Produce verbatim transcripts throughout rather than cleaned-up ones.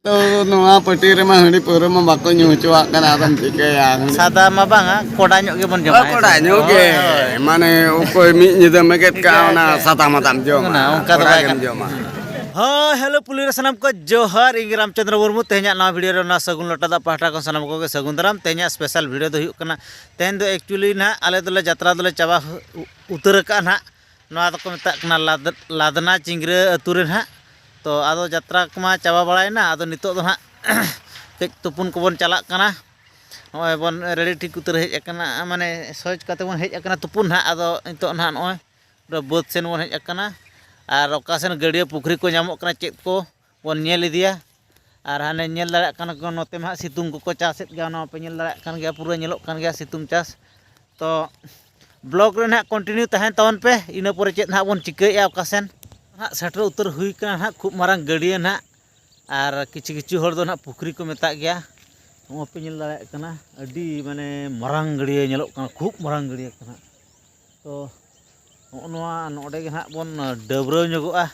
ᱛᱚ, ᱱᱚᱣᱟ ᱯᱟᱹᱴᱤ ᱨᱮᱢᱟ ᱦᱟᱺᱰᱤ ᱯᱟᱹᱣᱨᱟᱹ ᱢᱟ ᱵᱟᱠᱚ ᱧᱩ ᱦᱚᱪᱚᱣᱟᱜ ᱠᱟᱱᱟ, ᱟᱫᱚᱢ ᱪᱤᱠᱟᱹᱭᱟ? ᱦᱟᱺᱰᱤ ᱥᱟᱫᱟ ᱢᱟ ᱵᱟᱝᱟ, ᱠᱚᱰᱟ ᱧᱚᱜ ᱜᱮᱵᱚᱱ ᱡᱚᱢᱟ, ᱦᱳᱭ, ᱦᱮᱸ ᱠᱚᱰᱟ ᱥᱮ? ᱧᱚᱜ ᱜᱮ᱾ ᱦᱳᱭ, ᱦᱳᱭ᱾ ᱢᱟᱱᱮ, ᱚᱠᱚᱭ ᱢᱤᱫ ᱧᱤᱫᱟᱹ ᱢᱮᱜᱮᱫ ᱠᱟᱜᱼᱟ, ᱮᱠᱟᱞ, ᱚᱱᱟ ᱮᱠᱟᱞ᱾ ᱥᱟᱫᱟ ᱢᱟᱫᱟᱢ ᱡᱚᱢᱟ, ᱚᱱᱟ, ᱚᱱᱠᱟ ᱫᱚ ᱠᱚᱰᱟ ᱵᱟᱭ ᱜᱮᱢ ᱜᱟᱱᱚᱜᱼᱟ᱾ ᱡᱚᱢᱟ᱾ ᱦᱳᱭ, ᱦᱮᱞᱳ, ᱯᱩᱞᱤ ᱨᱮ ᱥᱟᱱᱟᱢ ᱠᱚ ᱡᱚᱦᱟᱨ᱾ ᱤᱧ ᱜᱮ ᱨᱟᱢᱪᱚᱸᱫᱽᱨᱚ ᱢᱩᱨᱢᱩ᱾ ᱛᱮᱦᱮᱧᱟᱜ ᱱᱚᱣᱟ ᱵᱷᱤᱰᱤᱭᱳ ᱨᱮ ᱚᱱᱟ ᱥᱟᱹᱜᱩᱱ ᱞᱚᱴᱟ ᱫᱟᱜ ᱯᱟᱦᱴᱟ ᱠᱷᱚᱱ ᱥᱟᱱᱟᱢ ᱠᱚᱜᱮ ᱥᱟᱹᱜᱩᱱ ᱫᱟᱨᱟᱢ᱾ ᱛᱮᱦᱮᱧᱟᱜ ᱥᱯᱮᱥᱟᱞ ᱵᱷᱤᱰᱤᱭᱳ ᱫᱚ ᱦᱩᱭᱩᱜ ᱠᱟᱱᱟ, ᱛᱮᱦᱮᱧ ᱫᱚ actually ᱱᱟᱦᱟᱜ ᱟᱞᱮ ᱫᱚᱞᱮ ᱡᱟᱛᱨᱟ ᱫᱚᱞᱮ ᱪᱟᱵᱟ ᱩ-, ᱩᱛᱟᱹᱨ ᱟᱠᱟᱫᱼᱟ ᱱᱟᱦᱟᱜ᱾ ᱱᱚᱣᱟ ᱫᱚᱠᱚ ᱢᱮᱛᱟᱜ ᱠᱟᱱᱟ ᱞᱟᱫ-, ᱞᱟᱫᱽᱱᱟ ᱪᱤᱝᱜᱽᱨᱟᱹ ᱟᱹᱛᱩ ᱨᱮ ᱱᱟᱦᱟᱜ᱾ ᱛᱚ, ᱟᱫᱚ ᱡᱟᱛᱨᱟ ᱠᱚᱢᱟ ᱪᱟᱵᱟ ᱵᱟᱲᱟᱭᱮᱱᱟ, ᱟᱫᱚ ᱱᱤᱛᱚᱜ ᱫᱚ ᱱᱟᱦᱟᱜ ᱠᱟᱹᱡ ᱛᱩᱯᱩᱱ ᱠᱚᱵᱚᱱ ᱪᱟᱞᱟᱜ ᱠᱟᱱᱟ᱾ ᱱᱚᱜᱼᱚᱭ ᱵᱚᱱ ᱨᱮᱰᱤ ᱴᱷᱤᱠ ᱩᱛᱟᱹᱨ ᱦᱮᱡ ᱟᱠᱟᱱᱟ, ᱢᱟᱱᱮ ᱥᱚᱡᱽ ᱠᱟᱛᱮ ᱵᱚᱱ ᱦᱮᱡ ᱟᱠᱟᱱᱟ ᱛᱩᱯᱩᱱ ᱱᱟᱦᱟᱜ᱾ ᱟᱫᱚ ᱱᱤᱛᱚᱜ ᱱᱟᱦᱟᱜ ᱱᱚᱜᱼᱚᱭ ᱯᱩᱨᱟᱹ ᱵᱟᱹᱫᱽ ᱥᱮᱱ ᱵᱚᱱ ᱦᱮᱡ ᱟᱠᱟᱱᱟ᱾ ᱟᱨ ᱚᱠᱟ ᱥᱮᱱ ᱜᱟᱹᱰᱭᱟᱹ ᱯᱩᱠᱷᱨᱤ ᱠᱚ ᱧᱟᱢᱚᱜ ᱠᱟᱱᱟ, ᱪᱮᱫ ᱠᱚ ᱵᱚᱱ ᱧᱮᱞ ᱤᱫᱤᱭᱟ᱾ ᱟᱨ ᱦᱟᱱᱮ ᱧᱮᱞ ᱫᱟᱲᱮᱭᱟᱜ ᱠᱟᱱᱟ ᱠᱚ, ᱱᱚᱛᱮ ᱢᱟ ᱦᱟᱸᱜ ᱥᱤᱛᱩᱝ ᱠᱚᱠᱚ ᱪᱟᱥᱮᱫ ᱜᱮᱭᱟ, ᱚᱱᱟ ᱢᱟᱯᱮ ᱧᱮᱞ ᱫᱟᱲᱮᱭᱟᱜ ᱠᱟᱱ ᱜᱮᱭᱟ, ᱯᱩᱨᱟᱹ ᱧᱮᱞᱚᱜ ᱠᱟᱱ ᱜᱮᱭᱟ ᱥᱤᱛᱩᱝ ᱪᱟᱥ᱾ ᱛᱚ, ᱵᱞᱚᱜ ᱨᱮ ᱱᱟᱦᱟᱜ ᱠᱚᱱᱴᱤᱱᱤᱭᱩ ᱛᱟᱦᱮᱱ ᱛᱟᱵᱚᱱ ᱯᱮ, ᱤᱱᱟᱹ ᱯᱚᱨᱮ ᱪᱮᱫ ᱱᱟᱦᱟᱜ ᱵᱚᱱ ᱪᱤᱠᱟᱹᱭᱮᱫᱼᱟ ᱚᱠᱟ ᱥᱮᱱ᱾ ᱱᱟᱦᱟᱜ ᱥᱮᱴᱮᱨ ᱩᱛᱟᱹᱨ ᱦᱩᱭ ᱠᱟᱱᱟ ᱱᱟᱦᱟᱜ ᱠᱷᱩᱵ ᱢᱟᱨᱟᱝ ᱜᱟᱹᱰᱭᱟᱹ ᱱᱟᱦᱟᱜ, ᱟᱨ ᱠᱤᱪᱷᱩ ᱠᱤᱪᱷᱩ ᱦᱚᱲ ᱫᱚ ᱱᱟᱦᱟᱜ ᱯᱩᱠᱷᱨᱤ ᱠᱚ ᱢᱮᱛᱟᱜ ᱜᱮᱭᱟ᱾ ᱱᱚᱜᱼᱚᱭ ᱯᱮ ᱧᱮᱞ ᱫᱟᱲᱮᱭᱟᱜ ᱠᱟᱱᱟ, ᱟᱹᱰᱤ ᱢᱟᱱᱮ ᱢᱟᱨᱟᱝ ᱜᱟᱹᱰᱭᱟᱹ ᱧᱮᱞᱚᱜ ᱠᱟᱱᱟ, ᱠᱷᱩᱵ ᱢᱟᱨᱟᱝ ᱜᱟᱹᱰᱭᱟᱹ ᱠᱟᱱᱟ᱾ ᱛᱚ, ᱱᱚᱜᱼᱚ ᱱᱚᱣᱟ ᱱᱚᱰᱮ ᱜᱮ ᱱᱟᱦᱟᱜ ᱵᱚᱱ ᱰᱟᱹᱵᱽᱨᱟᱹᱣ ᱧᱚᱜᱚᱜᱼᱟ᱾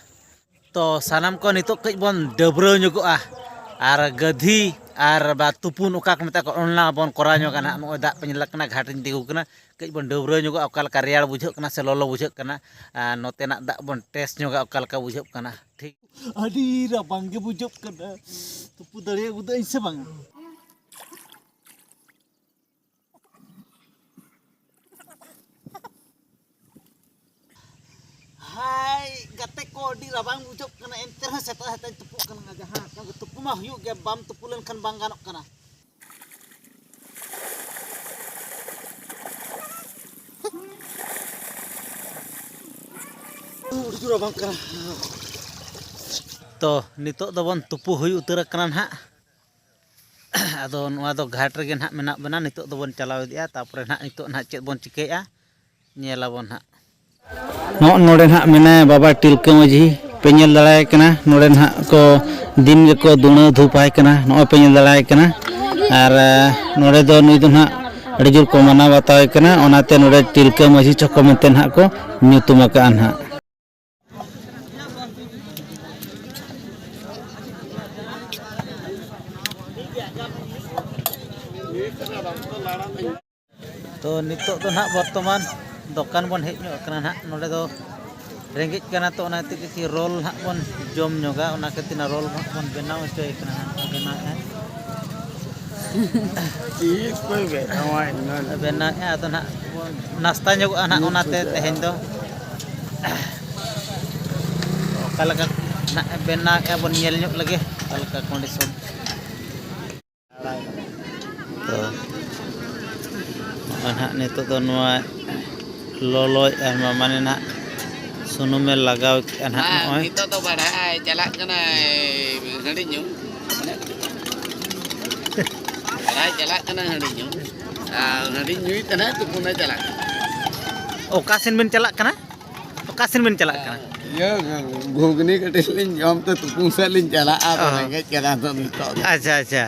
ᱛᱚ, ᱥᱟᱱᱟᱢ ᱠᱚ ᱱᱤᱛᱚᱜ ᱠᱟᱹᱡ ᱵᱚᱱ ᱰᱟᱹᱵᱽᱨᱟᱹᱣ ᱧᱚᱜᱚᱜᱼᱟ᱾ ᱟᱨ ᱜᱟᱹᱫᱷᱤ ᱟᱨ ᱵᱟ ᱛᱩᱯᱩᱱ ᱚᱠᱟ ᱠᱚ ᱢᱮᱛᱟᱜ ᱠᱚ, ᱚᱱᱟ ᱵᱚᱱ ᱠᱚᱨᱟᱣ ᱧᱚᱜᱟ ᱱᱟᱦᱟᱜ᱾ ᱱᱚᱜᱼᱚᱭ ᱫᱟᱜ ᱯᱮ ᱧᱮᱞ ᱠᱟᱱᱟ, ᱜᱷᱟᱴ ᱨᱤᱧ ᱛᱤᱸᱜᱩ ᱠᱟᱱᱟ, ᱠᱟᱹᱡ ᱵᱚᱱ ᱰᱟᱹᱵᱽᱨᱟᱹᱣ ᱧᱚᱜᱚᱜᱼᱟ, ᱚᱠᱟ ᱞᱮᱠᱟ ᱨᱮᱭᱟᱲ ᱵᱩᱡᱷᱟᱹᱜ ᱠᱟᱱᱟ ᱥᱮ ᱞᱚᱞᱚ ᱵᱩᱡᱷᱟᱹᱜ ᱠᱟᱱᱟ᱾ ᱟᱨ ᱱᱚᱛᱮᱱᱟᱜ ᱫᱟᱜ ᱵᱚᱱ ᱴᱮᱥᱴ ᱧᱚᱜᱟ, ᱚᱠᱟ ᱞᱮᱠᱟ ᱵᱩᱡᱷᱟᱹᱜ ᱠᱟᱱᱟ᱾ ᱴᱷᱤᱠ᱾ ᱟᱹᱰᱤ ᱨᱟᱵᱟᱝ ᱜᱮ ᱵᱩᱡᱷᱟᱹᱜ ᱠᱟᱱᱟ, ᱛᱩᱯᱩ ᱫᱟᱲᱮᱭᱟᱜ ᱜᱚᱫᱚᱜ ᱟᱹᱧ ᱥᱮ ᱵᱟᱝᱟ? ᱦᱟᱭ ᱜᱟᱛᱮ ᱠᱚ, ᱟᱹᱰᱤ ᱨᱟᱵᱟᱝ ᱵᱩᱡᱷᱟᱹᱜ ᱠᱟᱱᱟ, ᱮᱱᱛᱮ ᱨᱮᱦᱚᱸ ᱥᱮᱛᱟᱜ ᱥᱮᱛᱟᱜ ᱤᱧ ᱛᱩᱯᱩᱜ ᱠᱟᱱᱟ᱾ ᱡᱟᱦᱟᱸ ᱠᱟᱱ ᱜᱮ, ᱛᱩᱯᱩ ᱢᱟ ᱦᱩᱭᱩᱜ ᱜᱮᱭᱟ, ᱵᱟᱢ ᱛᱩᱯᱩ ᱞᱮᱱᱠᱷᱟᱱ ᱵᱟᱝ ᱜᱟᱱᱚᱜ ᱠᱟᱱᱟ᱾ ᱟᱹᱰᱤ ᱡᱳᱨ ᱨᱟᱵᱟᱝ ᱠᱟᱱᱟ᱾ ᱛᱚ, ᱱᱤᱛᱚᱜ ᱫᱚᱵᱚᱱ ᱛᱩᱯᱩ ᱦᱩᱭ ᱩᱛᱟᱹᱨ ᱟᱠᱟᱱᱟ ᱱᱟᱦᱟᱜ᱾ ᱟᱫᱚ ᱱᱚᱣᱟ ᱫᱚ ᱜᱷᱟᱴ ᱨᱮᱜᱮ ᱱᱟᱦᱟᱜ ᱢᱮᱱᱟᱜ ᱵᱚᱱᱟ᱾ ᱱᱤᱛᱚᱜ ᱫᱚᱵᱚᱱ ᱪᱟᱞᱟᱣ ᱤᱫᱤᱜᱼᱟ, ᱛᱟᱨᱯᱚᱨᱮ ᱱᱟᱦᱟᱜ ᱱᱤᱛᱚᱜ ᱱᱟᱦᱟᱜ ᱪᱮᱫ ᱵᱚᱱ ᱪᱤᱠᱟᱹᱭᱮᱫᱼᱟ, ᱧᱮᱞ ᱟᱵᱚᱱ ᱱᱟᱦᱟᱜ᱾ ᱱᱚᱜᱼᱚ ᱱᱚᱰᱮ ᱱᱟᱦᱟᱜ ᱢᱮᱱᱟᱭᱟ ᱵᱟᱵᱟ ᱴᱤᱞᱠᱟᱹ ᱢᱟᱹᱡᱷᱤ, ᱯᱮ ᱧᱮᱞ ᱫᱟᱲᱮᱭᱟᱭ ᱠᱟᱱᱟ᱾ ᱱᱚᱰᱮ ᱱᱟᱦᱟᱜ ᱠᱚ ᱫᱤᱱ ᱜᱮᱠᱚ ᱫᱩᱲᱟᱹᱣ ᱫᱷᱩᱯ ᱟᱭ ᱠᱟᱱᱟ, ᱱᱚᱜᱼᱚᱭ ᱯᱮ ᱧᱮᱞ ᱫᱟᱲᱮᱭᱟᱭ ᱠᱟᱱᱟ᱾ ᱟᱨ, ᱮ, ᱱᱚᱰᱮ ᱫᱚ ᱱᱩᱭ ᱫᱚ ᱱᱟᱦᱟᱜ ᱟᱹᱰᱤ ᱡᱳᱨ ᱠᱚ ᱢᱟᱱᱟᱣ ᱵᱟᱛᱟᱣ ᱮ ᱠᱟᱱᱟ, ᱚᱱᱟᱛᱮ ᱱᱚᱰᱮ ᱴᱤᱞᱠᱟᱹ ᱢᱟᱹᱡᱷᱤ ᱪᱚᱠᱚ ᱢᱮᱱᱛᱮ ᱱᱟᱦᱟᱜ ᱠᱚ ᱧᱩᱛᱩᱢ ᱟᱠᱟᱜᱼᱟ ᱱᱟᱦᱟᱜ᱾ ᱛᱚ ᱱᱤᱛᱚᱜ ᱫᱚ ᱱᱟᱦᱟᱜ ᱵᱚᱨᱛᱚᱢᱟᱱ ᱫᱚᱠᱟᱱ ᱵᱚᱱ ᱦᱮᱡ ᱧᱚᱜ ᱟᱠᱟᱱᱟ ᱱᱟᱦᱟᱜ᱾ ᱱᱚᱰᱮ ᱫᱚ ᱨᱮᱸᱜᱮᱡ ᱠᱟᱱᱟ, ᱛᱚ ᱚᱱᱟ ᱛᱮᱜᱮ ᱠᱤ ᱨᱳᱞ ᱱᱟᱦᱟᱜ ᱵᱚᱱ ᱡᱚᱢ ᱧᱚᱜᱟ, ᱚᱱᱟ ᱠᱷᱟᱹᱛᱤᱨ ᱚᱱᱟ ᱨᱳᱞ ᱱᱟᱦᱟᱜ ᱵᱚᱱ ᱵᱮᱱᱟᱣ ᱦᱚᱪᱚᱭᱮ ᱠᱟᱱᱟ ᱱᱟᱦᱟᱜ, ᱵᱮᱱᱟᱣᱮᱫᱼᱟ᱾ ᱪᱮᱫ ᱠᱚᱭ ᱵᱮᱱᱟᱣᱟ ᱤᱧ ᱢᱟ ᱞᱟᱹᱭ ᱢᱮ᱾ ᱵᱮᱱᱟᱣᱮᱫᱼᱟ, ᱟᱫᱚ ᱱᱟᱦᱟᱜ ᱵᱚᱱ ᱱᱟᱥᱛᱟ ᱧᱚᱜᱚᱜᱼᱟ ᱱᱟᱦᱟᱜ ᱚᱱᱟᱛᱮ ᱛᱮᱦᱮᱧ ᱫᱚ᱾ ᱚᱠᱟ ᱞᱮᱠᱟ ᱱᱟᱦᱟᱜ ᱵᱮᱱᱟᱣᱮᱫᱼᱟ ᱵᱚᱱ ᱧᱮᱞ ᱧᱚᱜ ᱞᱮᱜᱮ, ᱚᱠᱟ ᱞᱮᱠᱟ ᱠᱚᱱᱰᱤᱥᱚᱱ᱾ ᱛᱚ ᱱᱚᱜᱼᱚᱭ ᱱᱟᱦᱟᱜ ᱱᱤᱛᱚᱜ ᱫᱚ ᱱᱚᱣᱟ ᱞᱚᱞᱚᱭᱮᱫᱼᱟ, ᱱᱚᱣᱟ ᱢᱟᱱᱮ ᱱᱟᱦᱟᱜ ᱥᱩᱱᱩᱢᱮ ᱞᱟᱜᱟᱣ ᱠᱮᱫᱼᱟ ᱱᱟᱦᱟᱜ ᱵᱟᱝ, ᱱᱚᱜᱼᱚᱭ᱾ ᱱᱤᱛᱚᱜ ᱫᱚ ᱵᱟᱲᱦᱟᱭ ᱪᱟᱞᱟᱜ ᱠᱟᱱᱟ ᱦᱟᱺᱰᱤ ᱧᱩ᱾ ᱵᱟᱲᱦᱟᱭ ᱪᱟᱞᱟᱜ ᱠᱟᱱᱟ ᱦᱟᱺᱰᱤ ᱧᱩ᱾ ᱟᱨ ᱦᱟᱺᱰᱤ ᱧᱩᱭ ᱛᱮ ᱱᱟᱦᱟᱜ ᱛᱩᱯᱩᱱᱮ ᱪᱟᱞᱟᱜ ᱠᱟᱱᱟ᱾ ᱚᱠᱟ ᱥᱮᱱ ᱵᱮᱱ ᱪᱟᱞᱟᱜ ᱠᱟᱱᱟ? ᱚᱠᱟ ᱥᱮᱱ ᱵᱮᱱ ᱪᱟᱞᱟᱜ ᱠᱟᱱᱟ? ᱤᱭᱟᱹ, ᱜᱷᱩᱜᱽᱱᱤ ᱠᱟᱹᱴᱤᱡ ᱞᱤᱧ ᱡᱚᱢ ᱛᱮ ᱛᱩᱯᱩᱱ ᱥᱮᱫ ᱞᱤᱧ ᱪᱟᱞᱟᱜᱼᱟ, ᱟᱫᱚ ᱚ᱾ ᱨᱮᱸᱜᱮᱡ ᱠᱟᱱᱟ ᱛᱚ ᱱᱤᱛᱚᱜ ᱫᱚ᱾ ᱟᱪᱪᱷᱟ, ᱟᱪᱪᱷᱟ᱾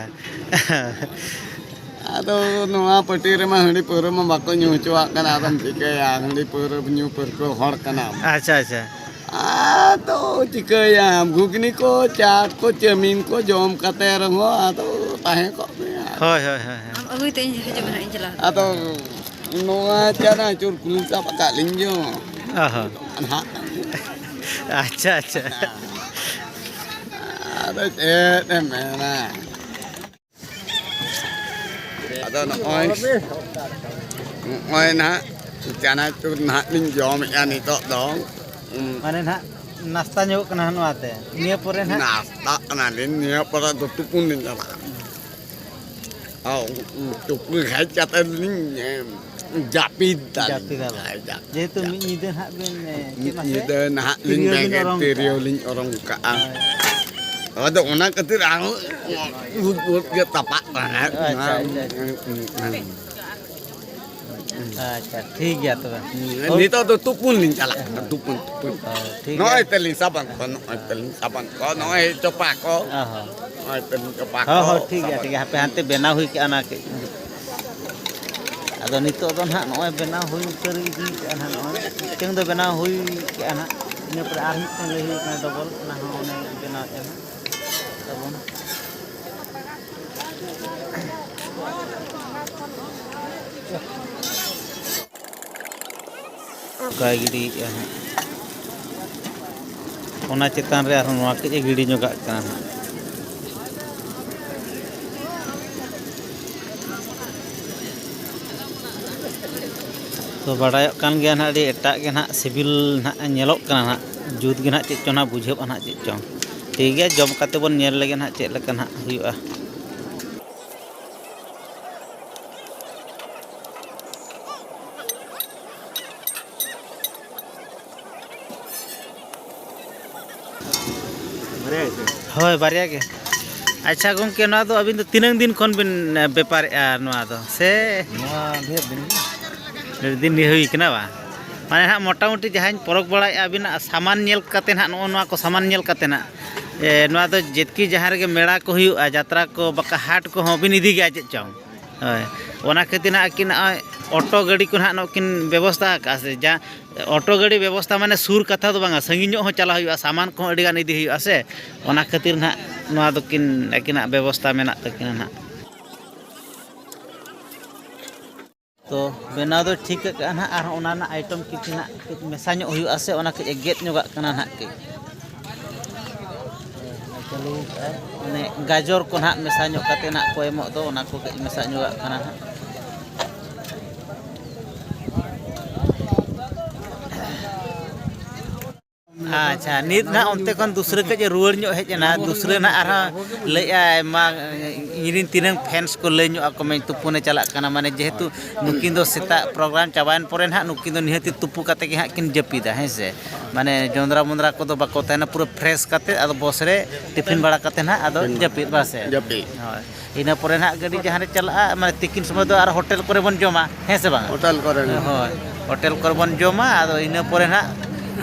ᱟᱫᱚ ᱱᱚᱣᱟ ᱯᱟᱹᱴᱤ ᱨᱮᱢᱟ ᱦᱟᱺᱰᱤ ᱯᱟᱹᱣᱨᱟᱹ ᱢᱟ ᱵᱟᱠᱚ ᱧᱩ ᱦᱚᱪᱚᱣᱟᱜ ᱠᱟᱱᱟ, ᱟᱫᱚᱢ ᱪᱤᱠᱟᱹᱭᱟ? ᱦᱟᱺᱰᱤ ᱯᱟᱹᱣᱨᱟᱹ ᱧᱩ ᱯᱟᱹᱨᱠᱟᱹᱣ ᱦᱚᱲ ᱠᱟᱱᱟᱢ᱾ ᱟᱪᱪᱷᱟ, ᱟᱪᱪᱷᱟ᱾ ᱟᱫᱚ ᱪᱤᱠᱟᱹᱭᱟᱢ? ᱜᱷᱩᱜᱽᱱᱤ ᱠᱚ, ᱪᱟᱴ ᱠᱚ, ᱪᱟᱣᱢᱤᱱ ᱠᱚ ᱡᱚᱢ ᱠᱟᱛᱮ ᱨᱮᱦᱚᱸ ᱟᱫᱚ ᱛᱟᱦᱮᱸ ᱠᱚᱜ ᱢᱮ᱾ ᱦᱳᱭ, ᱦᱳᱭ, ᱦᱳᱭ, ᱦᱳᱭ᱾ ᱟᱢ ᱟᱹᱜᱩᱭ ᱛᱮ ᱤᱧ ᱦᱤᱡᱩᱜ ᱢᱮ ᱦᱟᱸᱜ, ᱤᱧ ᱪᱟᱞᱟᱣ ᱟᱫᱚ ᱱᱚᱣᱟ ᱪᱟᱱᱟᱪᱩᱨ ᱠᱚᱞᱤᱧ ᱥᱟᱵ ᱟᱠᱟᱫ ᱞᱤᱧ ᱡᱚ᱾ ᱚ ᱦᱚᱸ᱾ ᱱᱟᱦᱟᱜ᱾ ᱟᱪᱪᱷᱟ, ᱟᱪᱪᱷᱟ᱾ ᱟᱫᱚ ᱪᱮᱫ ᱮᱢ ᱢᱮᱱᱟ? ᱟᱫᱚ ᱱᱚᱜᱼᱚᱭ, ᱱᱚᱜᱼᱚᱭ ᱱᱟᱦᱟᱜ ᱪᱟᱱᱟᱪᱩᱨ ᱱᱟᱦᱟᱜ ᱞᱤᱧ ᱡᱚᱢᱮᱫᱼᱟ ᱱᱤᱛᱚᱜ ᱫᱚ᱾ ᱩᱸ᱾ ᱢᱟᱱᱮ ᱱᱟᱦᱟᱜ ᱱᱟᱥᱛᱟ ᱧᱚᱜᱚᱜ ᱠᱟᱱᱟ ᱱᱚᱣᱟ ᱛᱮ᱾ ᱱᱤᱭᱟᱹ ᱯᱚᱨᱮ ᱱᱟᱦᱟᱜ ᱱᱟᱥᱛᱟᱜ ᱠᱟᱱᱟᱞᱤᱧ, ᱱᱤᱭᱟᱹ ᱯᱚᱨᱮ ᱫᱚ ᱛᱩᱯᱩᱱ ᱞᱤᱧ ᱪᱟᱞᱟᱜᱼᱟ᱾ ᱟᱨ ᱛᱩᱯᱩ ᱦᱮᱡ ᱠᱟᱛᱮ ᱞᱤᱧ, ᱮ, ᱡᱟᱹᱯᱤᱫ ᱫᱟᱞᱤᱧ᱾ ᱡᱟᱹᱯᱤᱫ ᱟᱞᱮ᱾ ᱦᱮᱸ, ᱡᱟᱹᱯᱤᱫ᱾ ᱡᱮᱦᱮᱛᱩ ᱢᱤᱫ ᱧᱤᱫᱟᱹ ᱱᱟᱦᱟᱜ ᱵᱤᱱ, ᱮ, ᱪᱮᱫ ᱢᱤᱫ ᱢᱟᱥᱮ? ᱧᱤᱫᱟᱹ ᱱᱟᱦᱟᱜ ᱞᱤᱧ ᱛᱤᱨᱭᱳ ᱵᱤᱱ ᱵᱮᱸᱜᱮᱫ, ᱚᱨᱚᱝ ᱛᱤᱨᱭᱳ ᱠᱟᱜᱼᱟ᱾ ᱞᱤᱧ ᱚᱨᱚᱝ ᱠᱟᱜᱼᱟ᱾ ᱦᱳᱭ᱾ ᱟᱫᱚ ᱚᱱᱟ ᱠᱷᱟᱹᱛᱤᱨ ᱟᱨᱦᱚᱸ ᱩᱫ ᱩᱫ ᱜᱮ ᱛᱟᱯᱟᱜ ᱠᱟᱱᱟ᱾ ᱟᱪᱪᱷᱟ, ᱟᱪᱪᱷᱟ, ᱟᱪᱪᱷᱟ᱾ ᱦᱮᱸ᱾ ᱟᱪᱪᱷᱟ, ᱴᱷᱤᱠ ᱜᱮᱭᱟ ᱛᱚᱵᱮ᱾ ᱱᱤᱛᱚᱜ ᱫᱚ ᱛᱩᱯᱩᱱ ᱞᱤᱧ ᱪᱟᱞᱟᱜ ᱠᱟᱱᱟ, ᱛᱩᱯᱩᱱ, ᱛᱩᱯᱩᱱ᱾ ᱦᱳᱭ, ᱴᱷᱤᱠ ᱜᱮᱭᱟ᱾ ᱱᱚᱜᱼᱚᱭ ᱛᱟᱹᱞᱤᱧ ᱥᱟᱵᱟᱱ ᱠᱚ, ᱱᱚᱜᱼᱚᱭ ᱛᱟᱹᱞᱤᱧ ᱥᱟᱵᱟᱱ ᱠᱚ, ᱱᱚᱜᱼᱚᱭ ᱪᱚᱯᱟ ᱠᱚ᱾ ᱚ ᱦᱚᱸ᱾ ᱱᱚᱜᱼᱚᱭ ᱛᱟᱹᱞᱤᱧ ᱪᱚᱯᱟ ᱦᱚᱸ, ᱠᱚ, ᱦᱚᱸ, ᱴᱷᱤᱠ ᱜᱮᱭᱟ, ᱥᱟᱵᱟᱱ ᱴᱷᱤᱠ ᱜᱮᱭᱟ᱾ ᱠᱚ᱾ ᱦᱟᱯᱮ ᱦᱟᱱᱛᱮ ᱵᱮᱱᱟᱣ ᱦᱩᱭ ᱠᱟᱜᱼᱟ ᱚᱱᱟ ᱠᱟᱹᱡ᱾ ᱟᱫᱚ ᱱᱤᱛᱚᱜ ᱫᱚ ᱱᱟᱦᱟᱜ ᱱᱚᱜᱼᱚᱭ ᱵᱮᱱᱟᱣ ᱦᱩᱭ ᱩᱛᱟᱹᱨ ᱤᱫᱤ ᱠᱟᱜᱼᱟ ᱱᱟᱦᱟᱜ, ᱱᱚᱜᱼᱚᱭ ᱢᱤᱫᱴᱟᱹᱝ ᱫᱚ ᱵᱮᱱᱟᱣ ᱦᱩᱭ ᱠᱟᱜᱼᱟ ᱱᱟᱦᱟᱜ, ᱤᱱᱟᱹ ᱯᱚᱨᱮ ᱟᱨ ᱢᱤᱫᱴᱟᱹᱝ ᱞᱟᱹᱭ ᱦᱩᱭᱩᱜ ᱠᱟᱱᱟ ᱰᱚᱵᱚᱞ, ᱚᱱᱟ ᱦᱚᱸ ᱚᱱᱮ ᱵᱮᱱᱟᱣᱮᱫᱼᱟ ᱱᱟᱦᱟᱜ ᱛᱟᱵᱚᱱ᱾ ᱚᱱᱠᱟᱭ ᱜᱤᱰᱤᱭᱮᱫᱼᱟ ᱦᱟᱸᱜ᱾ ᱚᱱᱟ ᱪᱮᱛᱟᱱ ᱨᱮ ᱟᱨᱦᱚᱸ ᱱᱚᱣᱟ ᱠᱟᱹᱡ ᱮ ᱜᱤᱰᱤ ᱧᱚᱜᱟᱜ ᱠᱟᱱᱟ ᱦᱟᱸᱜ᱾ ᱛᱚ, ᱵᱟᱰᱟᱭᱚᱜ ᱠᱟᱱ ᱜᱮᱭᱟ ᱱᱟᱦᱟᱜ, ᱟᱹᱰᱤ ᱮᱴᱟᱜ ᱜᱮ ᱱᱟᱦᱟᱜ ᱥᱤᱵᱤᱞ ᱱᱟᱦᱟᱜ ᱧᱮᱞᱚᱜ ᱠᱟᱱᱟ ᱱᱟᱦᱟᱜ, ᱡᱩᱛ ᱜᱮ ᱱᱟᱦᱟᱜ ᱪᱮᱫ ᱪᱚᱝ ᱱᱟᱦᱟᱜ ᱵᱩᱡᱷᱟᱹᱜᱼᱟ ᱱᱟᱦᱟᱜ ᱪᱮᱫ ᱪᱚᱝ᱾ ᱴᱷᱤᱠ ᱜᱮᱭᱟ, ᱡᱚᱢ ᱠᱟᱛᱮ ᱵᱚᱱ ᱧᱮᱞ ᱞᱮᱜᱮ ᱱᱟᱦᱟᱜ ᱪᱮᱫ ᱞᱮᱠᱟ ᱱᱟᱦᱟᱜ ᱦᱩᱭᱩᱜᱼᱟ᱾ ᱦᱳᱭ, ᱵᱟᱨᱭᱟ ᱜᱮ᱾ ᱟᱪᱪᱷᱟ ᱜᱚᱢᱠᱮ, ᱱᱚᱣᱟ ᱫᱚ ᱟᱹᱵᱤᱱ ᱫᱚ ᱛᱤᱱᱟᱹᱝ ᱫᱤᱱ ᱠᱷᱚᱱ ᱵᱤᱱ, ᱮ, ᱵᱮᱯᱟᱨᱮᱫᱼᱟ ᱱᱚᱣᱟ ᱫᱚ, ᱥᱮ? ᱱᱚᱣᱟ ᱰᱷᱮᱨ ᱫᱤᱱ ᱜᱮ᱾ ᱰᱷᱮᱨ ᱫᱤᱱ ᱜᱮ ᱦᱩᱭ ᱠᱟᱱᱟ ᱵᱟᱝ? ᱢᱟᱱᱮ ᱦᱟᱸᱜ ᱢᱚᱴᱟᱢᱩᱴᱤ ᱡᱟᱦᱟᱸᱧ ᱯᱚᱨᱚᱠ ᱵᱟᱲᱟᱭᱮᱫᱼᱟ ᱟᱹᱵᱤᱱᱟᱜ ᱥᱟᱢᱟᱱ ᱧᱮᱞ ᱠᱟᱛᱮ ᱱᱟᱦᱟᱜ, ᱱᱚᱜᱼᱚ ᱱᱚᱣᱟ ᱠᱚ ᱥᱟᱢᱟᱱ ᱧᱮᱞ ᱠᱟᱛᱮ ᱱᱟᱦᱟᱜ, ᱮ, ᱱᱚᱣᱟ ᱫᱚ ᱡᱮᱛᱠᱤ ᱡᱟᱦᱟᱸ ᱨᱮᱜᱮ ᱢᱮᱲᱟ ᱠᱚ ᱦᱩᱭᱩᱜᱼᱟ, ᱡᱟᱛᱨᱟ ᱠᱚ, ᱵᱟᱠᱷᱟᱱ ᱦᱟᱴ ᱠᱚᱦᱚᱸ ᱵᱤᱱ ᱤᱫᱤ ᱜᱮᱭᱟ ᱪᱮᱫ ᱪᱚᱝ? ᱦᱳᱭ, ᱚᱱᱟ ᱠᱷᱟᱹᱛᱤᱨ ᱱᱟᱦᱟᱜ ᱟᱹᱠᱤᱱ ᱱᱚᱜᱼᱚᱭ ᱚᱴᱳ ᱜᱟᱹᱰᱤ ᱠᱚ ᱱᱟᱦᱟᱜ ᱱᱚᱜᱼᱚᱭ ᱠᱤᱱ ᱵᱮᱵᱚᱥᱛᱷᱟ ᱟᱠᱟᱫᱼᱟ ᱥᱮ, ᱡᱟ ᱚᱴᱳ ᱜᱟᱹᱰᱤ ᱵᱮᱵᱚᱥᱛᱷᱟ ᱢᱟᱱᱮ ᱥᱩᱨ ᱠᱟᱛᱷᱟ ᱫᱚ ᱵᱟᱝᱟ, ᱥᱟᱺᱜᱤᱧ ᱧᱚᱜ ᱦᱚᱸ ᱪᱟᱞᱟᱜ ᱦᱩᱭᱩᱜᱼᱟ, ᱥᱟᱢᱟᱱ ᱠᱚᱦᱚᱸ ᱟᱹᱰᱤ ᱜᱟᱱ ᱤᱫᱤ ᱦᱩᱭᱩᱜᱼᱟ ᱥᱮ, ᱚᱱᱟ ᱠᱷᱟᱹᱛᱤᱨ ᱱᱟᱦᱟᱜ ᱱᱚᱣᱟ ᱫᱚᱠᱤᱱ ᱟᱹᱠᱤᱱᱟᱜ ᱵᱮᱵᱚᱥᱛᱷᱟ ᱢᱮᱱᱟᱜ ᱛᱟᱹᱠᱤᱱᱟ ᱱᱟᱦᱟᱜ᱾ ᱛᱚ ᱵᱮᱱᱟᱣ ᱫᱚ ᱴᱷᱤᱠ ᱟᱠᱟᱜᱼᱟ ᱱᱟᱦᱟᱜ, ᱟᱨ ᱚᱱᱟ ᱨᱮᱱᱟᱜ ᱟᱭᱴᱮᱢ ᱠᱤᱪᱷᱩ ᱱᱟᱦᱟᱜ ᱠᱟᱹᱡ ᱢᱮᱥᱟ ᱧᱚᱜ ᱦᱩᱭᱩᱜᱼᱟ ᱥᱮ, ᱚᱱᱟ ᱠᱟᱹᱡ ᱮ ᱜᱮᱫ ᱧᱚᱜᱟᱜ ᱠᱟᱱᱟ ᱱᱟᱦᱟᱜ ᱠᱟᱹᱡ᱾ ᱪᱟᱹᱞᱩ ᱟᱠᱟᱫᱼᱟᱭ᱾ ᱢᱟᱱᱮ ᱜᱟᱡᱚᱨ ᱠᱚ ᱱᱟᱦᱟᱜ ᱢᱮᱥᱟ ᱧᱚᱜ ᱠᱟᱛᱮ ᱱᱟᱦᱟᱜ ᱠᱚ ᱮᱢᱚᱜ ᱫᱚ, ᱚᱱᱟ ᱠᱚ ᱠᱟᱹᱡ ᱢᱮᱥᱟ ᱧᱚᱜᱟᱜ ᱠᱟᱱᱟ ᱱᱟᱦᱟᱜ᱾ ᱟᱪᱪᱷᱟ, ᱱᱤᱛ ᱱᱟᱦᱟᱜ ᱚᱱᱛᱮ ᱠᱷᱚᱱ ᱫᱩᱥᱨᱟᱹ ᱠᱟᱹᱡ ᱮ ᱨᱩᱣᱟᱹᱲ ᱧᱚᱜ ᱦᱮᱡ ᱮᱱᱟ᱾ ᱫᱩᱥᱨᱟᱹ ᱱᱟᱦᱟᱜ ᱟᱨᱦᱚᱸ ᱞᱟᱹᱭᱮᱫᱼᱟᱭ, ᱢᱟ ᱤᱧᱨᱮᱱ ᱛᱤᱱᱟᱹᱝ ᱯᱷᱮᱱᱥ ᱠᱚ ᱞᱟᱹᱭ ᱧᱚᱜ ᱟᱠᱚ ᱢᱮ, ᱛᱩᱯᱩᱱᱮ ᱪᱟᱞᱟᱜ ᱠᱟᱱᱟ᱾ ᱢᱟᱱᱮ ᱡᱮᱦᱮᱛᱩ ᱱᱩᱠᱤᱱ ᱫᱚ ᱥᱮᱛᱟᱜ ᱯᱨᱳᱜᱨᱟᱢ ᱪᱟᱵᱟᱭᱮᱱ ᱯᱚᱨᱮ ᱱᱟᱦᱟᱜ ᱱᱩᱠᱤᱱ ᱫᱚ ᱱᱤᱦᱟᱹᱛᱤ ᱛᱩᱯᱩ ᱠᱟᱛᱮ ᱜᱮ ᱦᱟᱸᱜ ᱠᱤᱱ ᱡᱟᱹᱯᱤᱫᱟ, ᱦᱮᱸ ᱥᱮ? ᱢᱟᱱᱮ ᱡᱚᱸᱫᱽᱨᱟ ᱢᱚᱸᱫᱽᱨᱟ ᱠᱚᱫᱚ ᱵᱟᱠᱚ ᱛᱟᱦᱮᱱᱟ, ᱯᱩᱨᱟᱹ ᱯᱷᱨᱮᱥ ᱠᱟᱛᱮ ᱟᱫᱚ ᱵᱚᱥ ᱨᱮ ᱴᱤᱯᱷᱤᱱ ᱵᱟᱲᱟ ᱠᱟᱛᱮ ᱱᱟᱦᱟᱜ ᱟᱫᱚ ᱡᱟᱹᱯᱤᱫ, ᱵᱟᱥᱮ? ᱡᱟᱹᱯᱤᱫ᱾ ᱦᱳᱭ, ᱤᱱᱟᱹ ᱯᱚᱨᱮ ᱱᱟᱦᱟᱜ ᱜᱟᱹᱰᱤ ᱡᱟᱦᱟᱸ ᱨᱮ ᱪᱟᱞᱟᱜᱼᱟ, ᱢᱟᱱᱮ ᱛᱤᱠᱤᱱ ᱥᱚᱢᱚᱭ ᱫᱚ ᱟᱨ ᱦᱳᱴᱮᱞ ᱠᱚᱨᱮ ᱵᱚᱱ ᱡᱚᱢᱟ, ᱦᱮᱸ ᱥᱮ ᱵᱟᱝ? ᱦᱳᱴᱮᱞ ᱠᱚᱨᱮ᱾ ᱦᱳᱭ, ᱦᱳᱴᱮᱞ ᱠᱚᱨᱮ ᱵᱚᱱ ᱡᱚᱢᱟ᱾ ᱟᱫᱚ ᱤᱱᱟᱹ ᱯᱚᱨᱮ ᱱᱟᱦᱟᱜ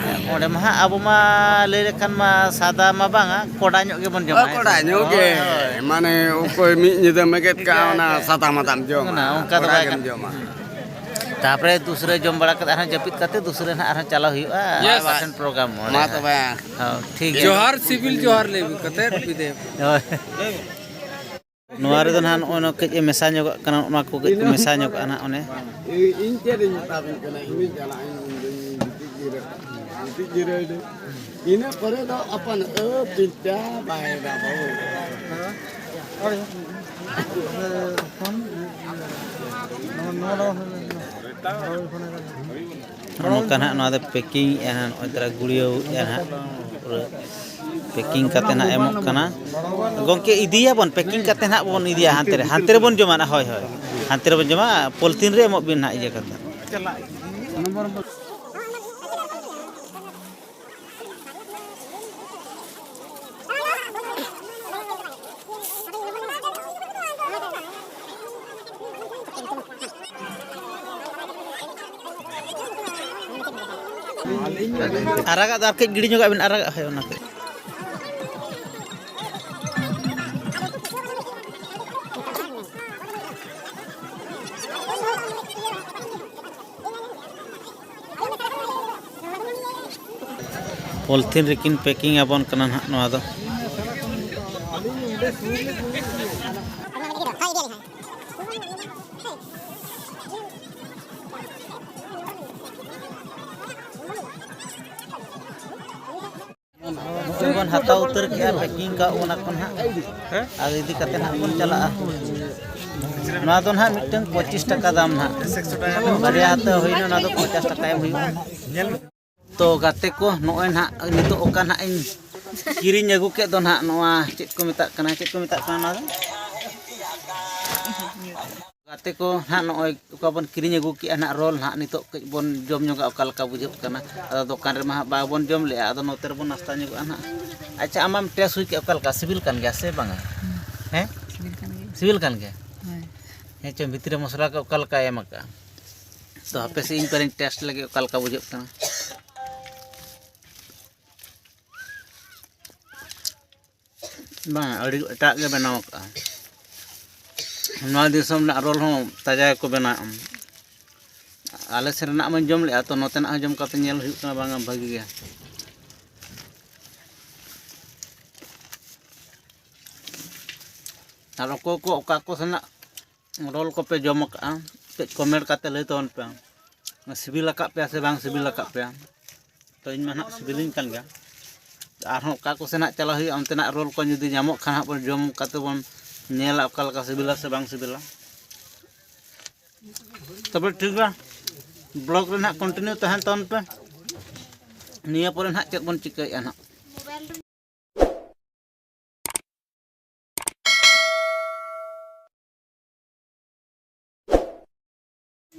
ᱚᱸᱰᱮ ᱢᱟ ᱦᱟᱸᱜ ᱟᱵᱚ ᱢᱟ ᱞᱟᱹᱭ ᱞᱮᱠᱷᱟᱱ ᱢᱟ ᱥᱟᱫᱟ ᱢᱟ ᱵᱟᱝᱟ, ᱠᱚᱰᱟ ᱧᱚᱜ ᱜᱮᱵᱚᱱ ᱡᱚᱢᱟ, ᱦᱳᱭ, ᱦᱮᱸ ᱥᱮ? ᱠᱚᱰᱟ ᱧᱚᱜ ᱜᱮ᱾ ᱦᱳᱭ, ᱦᱳᱭ᱾ ᱢᱟᱱᱮ ᱚᱠᱚᱭ ᱢᱤᱫ ᱧᱤᱫᱟᱹ ᱢᱮᱜᱮᱫ ᱠᱟᱜᱼᱟ, ᱚᱱᱟ ᱥᱟᱫᱟ ᱢᱟᱫᱟᱢ ᱡᱚᱢᱟ, ᱚᱱᱟ ᱚᱱᱠᱟ ᱫᱚ ᱠᱚᱰᱟ ᱵᱟᱭ ᱜᱮᱢ ᱜᱟᱱᱚᱜᱼᱟ᱾ ᱡᱚᱢᱟ᱾ ᱛᱟᱯᱚᱨᱮ ᱫᱩᱥᱨᱟ ᱡᱚᱢ ᱵᱟᱲᱟ ᱠᱟᱛᱮ ᱟᱨᱦᱚᱸ ᱡᱟᱹᱯᱤᱫ ᱠᱟᱛᱮ ᱫᱩᱥᱨᱟ ᱱᱟᱦᱟᱜ ᱟᱨᱦᱚᱸ ᱪᱟᱞᱟᱣ ᱦᱩᱭᱩᱜᱼᱟ, ᱦᱳᱭ, ᱵᱟᱥ᱾ ᱯᱟᱥᱮᱱ ᱯᱨᱳᱜᱨᱟᱢ ᱚᱸᱰᱮ ᱢᱟ ᱦᱟᱸᱜ᱾ ᱛᱚᱵᱮ᱾ ᱦᱳᱭ, ᱴᱷᱤᱠ ᱜᱮᱭᱟ᱾ ᱡᱚᱦᱟᱨ, ᱥᱤᱵᱤᱞ ᱡᱚᱦᱟᱨ ᱞᱟᱹᱭ ᱠᱟᱛᱮ ᱵᱤᱫᱟᱹᱭ᱾ ᱦᱳᱭ᱾ ᱱᱚᱣᱟ ᱨᱮᱫᱚ ᱱᱟᱦᱟᱜ ᱱᱚᱜᱼᱚᱭ ᱱᱚᱣᱟ ᱠᱟᱹᱡ ᱮ ᱢᱮᱥᱟ ᱧᱚᱜᱚᱜ ᱠᱟᱱᱟ, ᱚᱱᱟ ᱠᱚ ᱠᱟᱹᱡ ᱠᱚ ᱢᱮᱥᱟ ᱧᱚᱜᱚᱜᱼᱟ ᱱᱟᱦᱟᱜ ᱚᱱᱮ᱾ ᱤᱧ ᱪᱮᱫ ᱤᱧ ᱢᱮᱛᱟ ᱵᱤᱱ ᱠᱟᱱᱟ, ᱤᱧ ᱪᱟᱞᱟᱜ ᱤᱧ ᱜᱤᱛᱤᱡ ᱡᱤᱨᱟᱹᱣ ᱮᱱᱟᱹᱧ᱾ ᱤᱱᱟᱹ ᱯᱚᱨᱮ ᱫᱚ ᱟᱯᱟᱱ ᱟᱹᱯᱤᱱ ᱪᱟᱵᱟᱭᱮᱱᱟ ᱵᱟᱹᱵᱩ᱾ ᱱᱚᱜᱼᱚ ᱱᱚᱝᱠᱟ ᱱᱟᱦᱟᱜ ᱱᱚᱣᱟ ᱫᱚ packing ᱮᱫᱼᱟ ᱱᱟᱦᱟᱜ, ᱱᱚᱜᱼᱚᱭ ᱛᱟᱨᱟ ᱜᱩᱲᱭᱟᱹᱣ ᱮᱫᱼᱟ ᱱᱟᱦᱟᱜ, ᱯᱩᱨᱟᱹ packing ᱠᱟᱛᱮ ᱱᱟᱦᱟᱜ ᱮᱢᱚᱜ ᱠᱟᱱᱟ᱾ ᱜᱚᱢᱠᱮ, ᱤᱫᱤᱭᱟᱵᱚᱱ, packing ᱠᱟᱛᱮ ᱱᱟᱦᱟᱜ ᱵᱚᱱ ᱤᱫᱤᱭᱟ ᱦᱟᱱᱛᱮ ᱨᱮ, ᱦᱟᱱᱛᱮ ᱨᱮᱵᱚᱱ ᱡᱚᱢᱟ ᱱᱟᱦᱟᱜ, ᱦᱳᱭ, ᱦᱳᱭ, ᱦᱟᱱᱛᱮ ᱨᱮᱵᱚᱱ ᱡᱚᱢᱟ, polythene ᱨᱮ ᱮᱢᱚᱜ ᱵᱤᱱ ᱱᱟᱦᱟᱜ ᱤᱭᱟᱹ ᱠᱟᱛᱮ᱾ ᱟᱨᱟᱜᱟᱜ ᱫᱚ ᱟᱨ ᱠᱟᱹᱡ ᱜᱤᱰᱤ ᱧᱚᱜᱟᱜ ᱵᱤᱱ, ᱟᱨᱟᱜᱟᱜ, ᱦᱳᱭ, ᱚᱱᱟ ᱠᱟᱹᱡ᱾ Polythene ᱨᱮᱠᱤᱱ packing ᱟᱵᱚᱱ ᱠᱟᱱᱟ ᱱᱟᱦᱟᱜ ᱱᱚᱣᱟ ᱫᱚ᱾ ᱱᱚᱜᱼᱚᱭ ᱵᱚᱱ ᱦᱟᱛᱟᱣ ᱩᱛᱟᱹᱨ ᱠᱮᱜᱼᱟ, packing ᱠᱟᱜ ᱚᱱᱟ ᱠᱚ ᱱᱟᱦᱟᱜ᱾ ᱟᱨ ᱤᱫᱤ ᱠᱟᱛᱮ ᱱᱟᱦᱟᱜ ᱵᱚᱱ ᱪᱟᱞᱟᱜᱼᱟ᱾ ᱱᱚᱣᱟ ᱫᱚ ᱱᱟᱦᱟᱜ ᱢᱤᱫᱴᱟᱝ ᱯᱚᱸᱪᱤᱥ ᱴᱟᱠᱟ ᱫᱟᱢ ᱱᱟᱦᱟᱜ᱾ ᱵᱟᱨᱭᱟ ᱦᱟᱛᱟᱣ ᱦᱩᱭᱱᱟ, ᱚᱱᱟ ᱫᱚ ᱯᱚᱧᱪᱟᱥ ᱴᱟᱠᱟ ᱮᱢ ᱦᱩᱭᱩᱜᱼᱟ᱾ ᱛᱚ ᱜᱟᱛᱮ ᱠᱚ, ᱱᱚᱜᱼᱚᱭ ᱱᱟᱦᱟᱜ ᱱᱤᱛᱚᱜ ᱚᱠᱟ ᱱᱟᱦᱟᱜ ᱤᱧ ᱠᱤᱨᱤᱧ ᱟᱹᱜᱩ ᱠᱮᱫ ᱫᱚ ᱱᱟᱦᱟᱜ, ᱱᱚᱣᱟ ᱪᱮᱫ ᱠᱚ ᱢᱮᱛᱟᱜ ᱠᱟᱱᱟ, ᱪᱮᱫ ᱠᱚ ᱢᱮᱛᱟᱜ ᱠᱟᱱᱟ ᱱᱚᱣᱟ ᱫᱚ? ᱜᱟᱛᱮ ᱠᱚ ᱱᱟᱦᱟᱜ, ᱱᱚᱜᱼᱚᱭ ᱚᱠᱟ ᱵᱚᱱ ᱠᱤᱨᱤᱧ ᱟᱹᱜᱩ ᱠᱮᱜᱼᱟ ᱱᱟᱦᱟᱜ roll ᱱᱟᱦᱟᱜ, ᱱᱤᱛᱚᱜ ᱠᱟᱹᱡ ᱵᱚᱱ ᱡᱚᱢ ᱧᱚᱜᱟ ᱚᱠᱟ ᱞᱮᱠᱟ ᱵᱩᱡᱷᱟᱹᱜ ᱠᱟᱱᱟ᱾ ᱟᱫᱚ ᱫᱚᱠᱟᱱ ᱨᱮᱢᱟ ᱦᱟᱸᱜ ᱵᱟᱵᱚᱱ ᱡᱚᱢ ᱞᱮᱜᱼᱟ, ᱟᱫᱚ ᱱᱚᱛᱮ ᱨᱮᱵᱚᱱ ᱱᱟᱥᱛᱟ ᱧᱚᱜᱚᱜᱼᱟ ᱱᱟᱦᱟᱜ᱾ ᱟᱪᱪᱷᱟ, ᱟᱢᱟᱢ taste ᱦᱩᱭ ᱠᱮᱜᱼᱟ, ᱚᱠᱟ ᱞᱮᱠᱟ ᱥᱤᱵᱤᱞ ᱠᱟᱱ ᱜᱮᱭᱟ ᱥᱮ ᱵᱟᱝᱟ? ᱦᱮᱸ? ᱥᱤᱵᱤᱞ ᱠᱟᱱ ᱜᱮᱭᱟ᱾ ᱥᱤᱵᱤᱞ ᱠᱟᱱ ᱜᱮᱭᱟ? ᱦᱳᱭ᱾ ᱦᱮᱸ ᱪᱚᱝ, ᱵᱷᱤᱛᱨᱤ ᱨᱮ ᱢᱚᱥᱞᱟ ᱠᱚ ᱚᱠᱟ ᱞᱮᱠᱟᱭ ᱮᱢ ᱟᱠᱟᱜᱼᱟ? ᱛᱚ ᱦᱟᱯᱮ ᱥᱮ ᱤᱧ ᱯᱟᱨᱤᱧ taste ᱞᱮᱜᱮ ᱚᱠᱟ ᱞᱮᱠᱟ ᱵᱩᱡᱷᱟᱹᱜ ᱠᱟᱱᱟ᱾ ᱵᱟᱝ, ᱟᱹᱰᱤ ᱮᱴᱟᱜ ᱜᱮ ᱵᱮᱱᱟᱣ ᱠᱟᱜᱼᱟ᱾ ᱱᱚᱣᱟ ᱫᱤᱥᱚᱢ ᱨᱮᱱᱟᱜ roll ᱦᱚᱸ ᱛᱟᱡᱟ ᱜᱮᱠᱚ ᱵᱮᱱᱟᱣᱮᱜᱼᱟ᱾ ᱟᱞᱮ ᱥᱮᱫ ᱨᱮᱱᱟᱜ ᱢᱟᱧ ᱡᱚᱢ ᱞᱮᱜᱼᱟ, ᱛᱚ ᱱᱚᱛᱮᱱᱟᱜ ᱦᱚᱸ ᱡᱚᱢ ᱠᱟᱛᱮ ᱧᱮᱞ ᱦᱩᱭᱩᱜ ᱠᱟᱱᱟ, ᱵᱟᱝᱟ ᱵᱷᱟᱹᱜᱤ ᱜᱮᱭᱟ᱾ ᱟᱨ ᱚᱠᱚᱭ ᱠᱚ ᱚᱠᱟ ᱠᱚ ᱥᱮᱱᱟᱜ roll ᱠᱚᱯᱮ ᱡᱚᱢ ᱟᱠᱟᱜᱼᱟ, ᱠᱟᱹᱡ comment ᱠᱟᱛᱮ ᱞᱟᱹᱭ ᱛᱟᱵᱚᱱ ᱯᱮ, ᱥᱤᱵᱤᱞ ᱟᱠᱟᱫ ᱯᱮᱭᱟ ᱥᱮ ᱵᱟᱝ ᱥᱤᱵᱤᱞ ᱟᱠᱟᱫ ᱯᱮᱭᱟ? ᱛᱚ ᱤᱧ ᱢᱟ ᱱᱟᱦᱟᱜ ᱥᱤᱵᱤᱞᱤᱧ ᱠᱟᱱ ᱜᱮᱭᱟ᱾ ᱟᱨᱦᱚᱸ ᱚᱠᱟ ᱠᱚ ᱥᱮᱱᱟᱜ ᱪᱟᱞᱟᱜ ᱦᱩᱭᱩᱜᱼᱟ, ᱚᱱᱛᱮᱱᱟᱜ ᱨᱳᱞ ᱠᱚ ᱡᱩᱫᱤ ᱧᱟᱢᱚᱜ ᱠᱷᱟᱱ ᱦᱟᱸᱜ ᱵᱚᱱ ᱡᱚᱢ ᱠᱟᱛᱮ ᱵᱚᱱ ᱧᱮᱞᱟ ᱚᱠᱟ ᱞᱮᱠᱟ ᱥᱤᱵᱤᱞᱟ ᱥᱮ ᱵᱟᱝ ᱥᱤᱵᱤᱞᱟ᱾ ᱛᱚᱵᱮ ᱴᱷᱤᱠ ᱜᱮᱭᱟ, ᱵᱞᱚᱜ ᱨᱮ ᱱᱟᱦᱟᱜ ᱠᱚᱱᱴᱤᱱᱤᱭᱩ ᱛᱟᱦᱮᱱ ᱛᱟᱵᱚᱱ ᱯᱮ᱾ ᱱᱤᱭᱟᱹ ᱯᱚᱨᱮ ᱱᱟᱦᱟᱜ ᱪᱮᱫ ᱵᱚᱱ ᱪᱤᱠᱟᱹᱭᱮᱫᱼᱟ ᱱᱟᱦᱟᱜ᱾